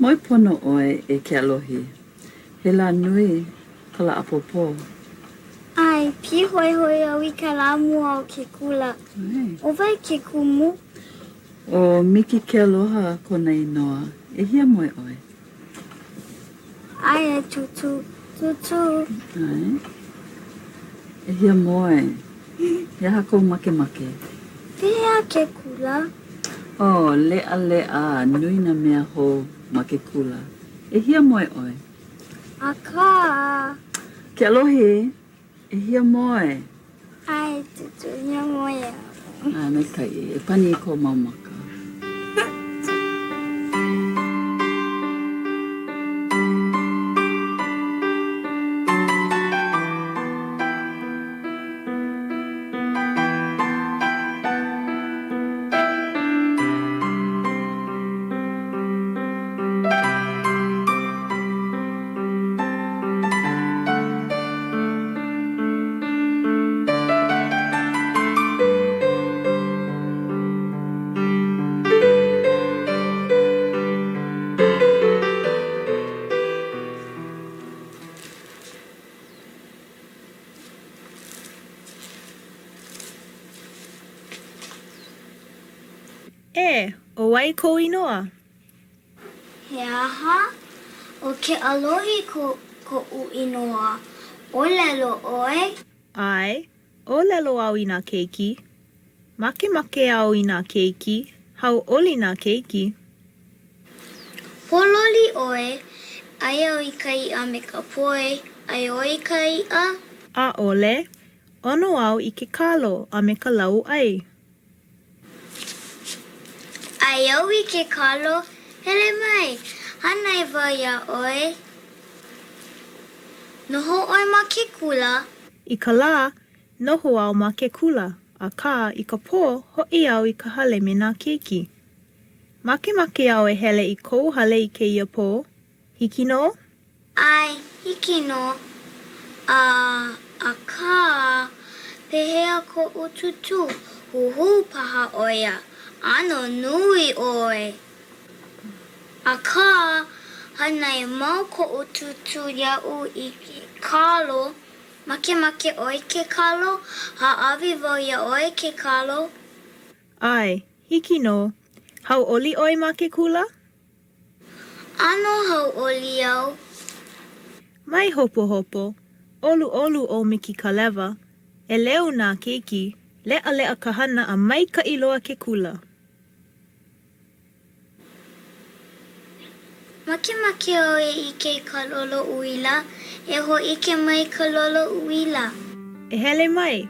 Moe pono ʻoe e Keʻalohi. He lā nui ka lā ʻapōpō. ʻAe, pīhoihoi au i ka lā mua o ke kula. ʻO wai ke kumu? ʻO Miki Kealoha kona inoa. E hiamoe ʻoe. ʻAe, e Tūtū. Tūtū. ʻAe. E hiamoe. He aha kou makemake? Pehea ke kula? Oh, leʻaleʻa a nui nā mea hou ma ke kula. E hiamoe ʻoe. Akā. Keʻalohi, e hiamoe. ʻAe, Tūtū, hiamoe au. ʻAe, maikaʻi. E pani i kou mau maka. E, ʻo wai kou inoa? He aha? ʻO Keʻalohi koʻu inoa. ʻŌlelo ʻoe? ʻAe, ʻōlelo au i nā keiki. Makemake au i nā keiki, hauʻoli nā keiki. Pōloli ʻoe, ʻai au i ka iʻa me ka poi, ʻai ʻoe i ka iʻa? ʻAʻole, ʻono au i ke kalo a me ka lauʻai. ʻAi au i ke kalo, hele mai, hānai wau iā ʻoe. Noho ʻoe ma ke kula? I ka lā, noho au ma ke kula, akā, i ka pō, hoʻi au i ka hale me nā keiki. Makemake au e hele i kou hale i kēia pō. Hiki nō? ʻAe, hiki nō. A, akā, pehea koʻu tūtū, huhū paha ʻo ia, ʻano nui ʻoe. Akā, hānai mau koʻu tūtū iaʻu i ke kalo, makemake ʻoe i ke kalo? Hāʻawi wau iā ʻoe i ke kalo. ʻAe, hiki nō. Hauʻoli ʻoe ma ke kula? ʻAno hauʻoli au. Mai hopohopo, ʻoluʻolu ʻo Miki Kalewa, ʻeleu nā keiki, leʻaleʻa ka hana a maikaʻi loa ke kula. Makemake au e ʻike i ka lolo uila. E hōʻike mai ka lolo uila. E hele mai!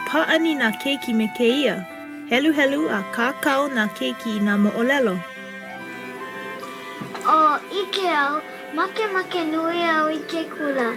Pāʻani nā keiki me kēia. Heluhelu a kākau nā keiki i nā moʻolelo. O, ʻike au, makemake nui au i ke kula.